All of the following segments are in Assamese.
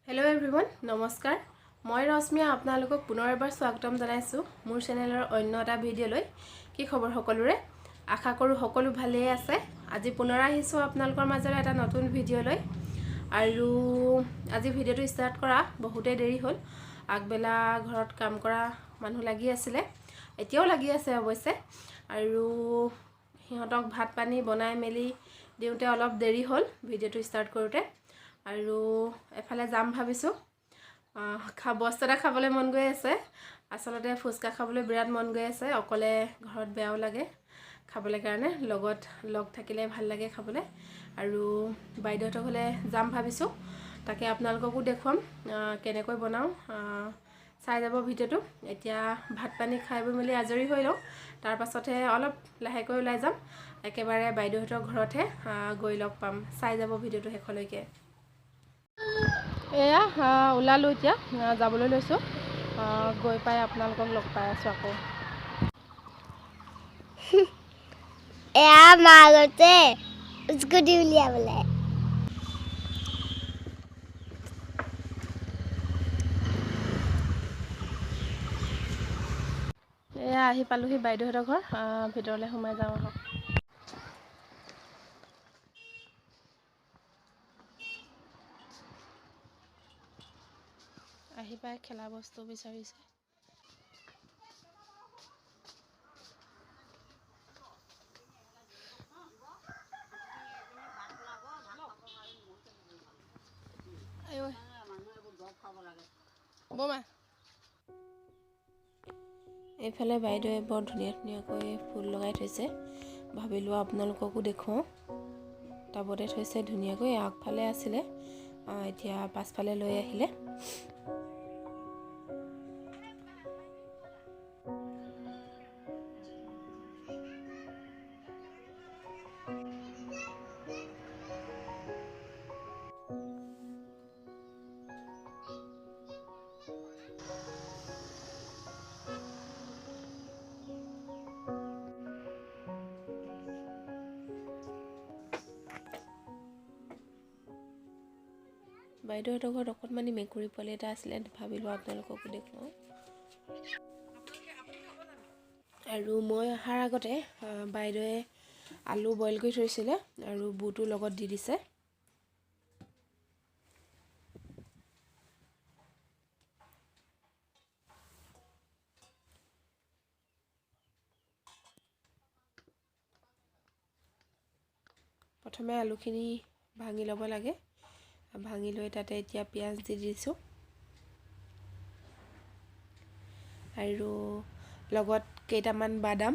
হেল্ল' এভৰিৱান, নমস্কাৰ। মই ৰশ্মিয়া আপোনালোকক পুনৰ এবাৰ স্বাগতম জনাইছোঁ মোৰ চেনেলৰ অন্য এটা ভিডিঅ'লৈ। কি খবৰ সকলোৰে? আশা কৰোঁ সকলো ভালেই আছে। আজি পুনৰ আহিছোঁ আপোনালোকৰ মাজলৈ এটা নতুন ভিডিঅ'লৈ। আৰু আজি ভিডিঅ'টো ষ্টাৰ্ট কৰা বহুতেই দেৰি হ'ল। আগবেলা ঘৰত কাম কৰা মানুহ লাগি আছিলে, এতিয়াও লাগি আছে অৱশ্যে। আৰু সিহঁতক ভাত পানী বনাই মেলি দিওঁতে অলপ দেৰি হ'ল ভিডিঅ'টো ষ্টাৰ্ট কৰোঁতে। আৰু এফালে যাম ভাবিছোঁ। বস্তু এটা খাবলৈ মন গৈ আছে। আচলতে ফুচকা খাবলৈ বিৰাট মন গৈ আছে। অকলে ঘৰত বেয়াও লাগে খাবলৈ কাৰণে, লগত লগ থাকিলে ভাল লাগে খাবলৈ। আৰু বাইদেউহঁতৰ ঘৰলৈ যাম ভাবিছোঁ, তাকে আপোনালোককো দেখুৱাম কেনেকৈ বনাওঁ, চাই যাব ভিডিঅ'টো। এতিয়া ভাত পানী খাই বৈ মেলি আজৰি হৈ লওঁ, তাৰপাছতহে অলপ লাহেকৈ ওলাই যাম। একেবাৰে বাইদেউহঁতৰ ঘৰতহে গৈ লগ পাম। চাই যাব ভিডিঅ'টো শেষলৈকে। এয়া ওলালোঁ, এতিয়া যাবলৈ লৈছোঁ। গৈ পাই আপোনালোকক লগ পাই আছোঁ আকৌ। এয়া মাৰতে স্কুটি উলিয়াবলৈ। এয়া আহি পালোহি বাইদেউহঁতৰ ঘৰ। ভিতৰলৈ সোমাই যাওঁ আহক। আহি পাই খেলা বস্তু বিচাৰিছে। বৌমা, এইফালে বাইদেৱে বৰ ধুনীয়া ধুনীয়াকৈ ফুল লগাই থৈছে। ভাবিলোঁ আপোনালোককো দেখুৱাওঁ। টাবতে থৈছে ধুনীয়াকৈ। আগফালে আছিলে, এতিয়া পাছফালে লৈ আহিলে। বাইদেউহঁতৰ ঘৰত অকণমানি মেকুৰী পোৱালি এটা আছিলে, ভাবিলোঁ আপোনালোককো দেখুৱাওঁ। আৰু মই অহাৰ আগতে বাইদেৱে আলু বইল কৰি থৈছিলে আৰু বুটো লগত দি দিছে। প্ৰথমে আলুখিনি ভাঙি ল'ব লাগে। ভাঙি লৈ তাতে এতিয়া পিঁয়াজ দি দিছোঁ আৰু লগত কেইটামান বাদাম,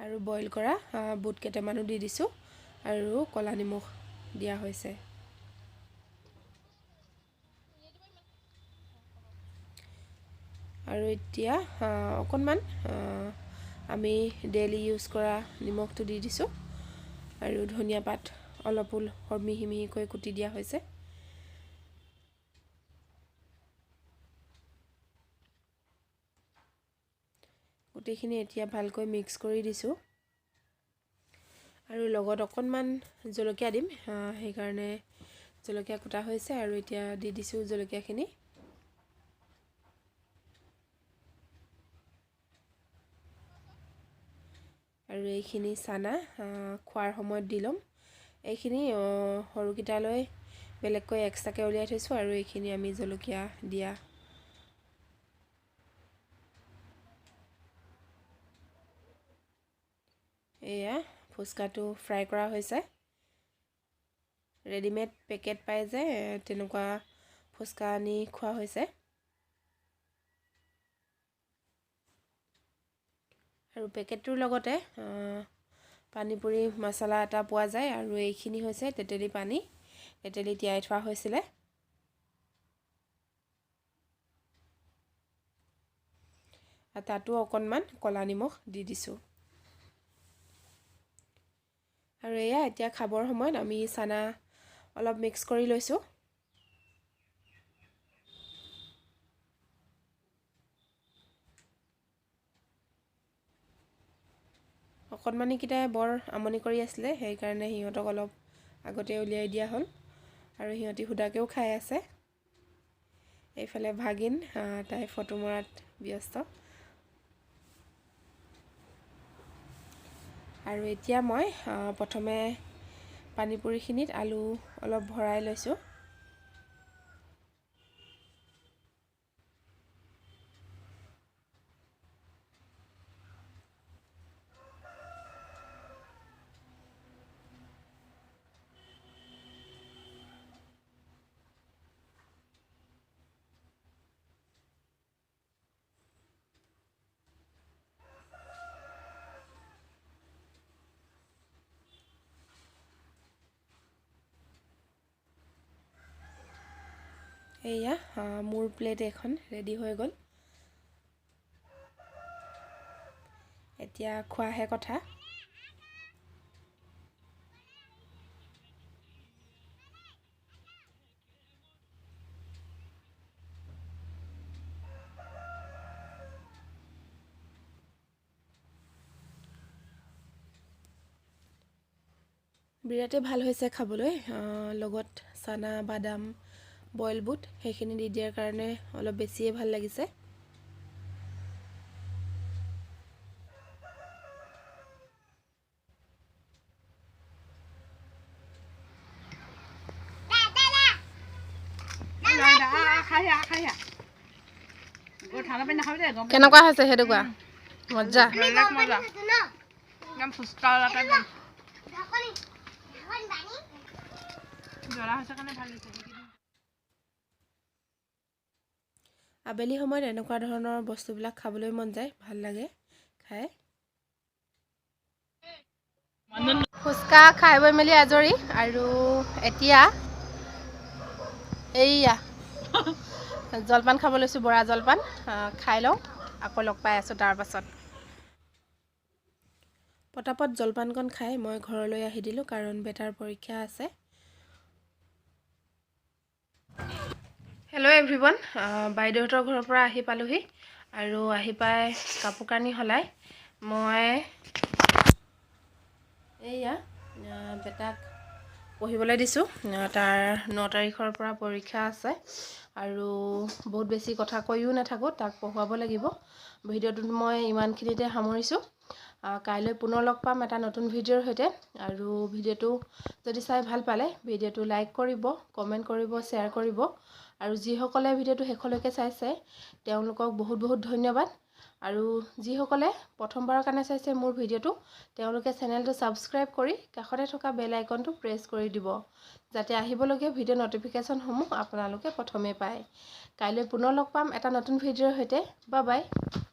আৰু বইল কৰা বুট কেইটামানো দি দিছোঁ আৰু ক'লা নিমখ দিয়া হৈছে। আৰু এতিয়া অকণমান আমি ডেইলি ইউজ কৰা নিমখটো দি দিছোঁ আৰু ধনিয়া পাত অলপো মিহি মিহিকৈ কুটি দিয়া হৈছে। গোটেইখিনি এতিয়া ভালকৈ মিক্স কৰি দিছোঁ আৰু লগত অকণমান জলকীয়া দিম, সেইকাৰণে জলকীয়া কুটা হৈছে আৰু এতিয়া দি দিছোঁ জলকীয়াখিনি। আৰু এইখিনি চানা খোৱাৰ সময়ত দি ল'ম। এইখিনি সৰুকেইটালৈ বেলেগকৈ এক্সট্ৰাকৈ উলিয়াই থৈছোঁ আৰু এইখিনি আমি জলকীয়া দিয়া। এয়া ফুচকাটো ফ্ৰাই কৰা হৈছে। ৰেডিমেড পেকেট পাই যে, তেনেকুৱা ফুচকা আনি খোৱা হৈছে। আৰু পেকেটটোৰ লগতে পানীপুৰি মছলা এটা পোৱা যায়। আৰু এইখিনি হৈছে তেতেলী পানী, তেতেলী তিয়াই থোৱা হৈছিলে। তাতো অকণমান ক'লা নিমখ দি দিছোঁ। আৰু এয়া এতিয়া খাবৰ সময়ত আমি চানা অলপ মিক্স কৰি লৈছোঁ। অকণমানিকেইটাই বৰ আমনি কৰি আছিলে, সেইকাৰণে সিহঁতক অলপ আগতে উলিয়াই দিয়া হ'ল আৰু সিহঁতি সুদাকৈও খাই আছে। এইফালে ভাগিন তাই ফটো মৰাত ব্যস্ত। আৰু এতিয়া মই প্ৰথমে পানীপুৰিখিনিত আলু অলপ ভৰাই লৈছোঁ। এয়া মোৰ প্লেট এখন ৰেডি হৈ গ'ল। এতিয়া খোৱাহে কথা। বিৰাটেই ভাল হৈছে খাবলৈ। লগত চানা, বাদাম, বইল বুট সেইখিনি দি দিয়াৰ কাৰণে অলপ বেছিয়ে ভাল লাগিছে। কেনেকুৱা হৈছে সেইটো কোৱা? মজা। আবেলি সময়ত এনেকুৱা ধৰণৰ বস্তুবিলাক খাবলৈ মন যায়, ভাল লাগে খাই। ফুচকা খাই বৈ মেলি আজৰি আৰু এতিয়া এইয়া জলপান খাব লৈছোঁ, বৰা জলপান খাই লওঁ, আকৌ লগ পাই আছোঁ তাৰ পাছত। পটাপট জলপানকণ খাই মই ঘৰলৈ আহি দিলোঁ, কাৰণ বেটাৰ পৰীক্ষা আছে। হেল্ল' এভৰিৱান, বাইদেউহঁতৰ ঘৰৰ পৰা আহি পালোহি আৰু আহি পাই কাপোৰ কানি সলাই মই এইয়া বেটাক পঢ়িবলৈ দিছোঁ। তাৰ 9 তাৰিখৰ পৰা পৰীক্ষা আছে আৰু বহুত বেছি কথা কৈও নাথাকোঁ, তাক পঢ়ুৱাব লাগিব। ভিডিঅ'টোত মই ইমানখিনিতে সামৰিছোঁ। কাইলৈ পুনৰ লগ পাম এটা নতুন ভিডিঅ'ৰ সৈতে। আৰু ভিডিঅ'টো যদি চাই ভাল পালে ভিডিঅ'টো লাইক কৰিব, কমেণ্ট কৰিব, শ্বেয়াৰ কৰিব। আৰু যিসকলে ভিডিঅ'টো শেষলৈকে চাইছে তেওঁলোকক বহুত বহুত ধন্যবাদ। আৰু যিসকলে প্ৰথমবাৰৰ কাৰণে চাইছে মোৰ ভিডিঅ'টো, তেওঁলোকে চেনেলটো ছাবস্ক্ৰাইব কৰি কাষতে থকা বেল আইকনটো প্ৰেছ কৰি দিব, যাতে আহিবলগীয়া ভিডিঅ' ন'টিফিকেশ্যনসমূহ আপোনালোকে প্ৰথমে পায়। কাইলৈ পুনৰ লগ পাম এটা নতুন ভিডিঅ'ৰ সৈতে। Bye bye.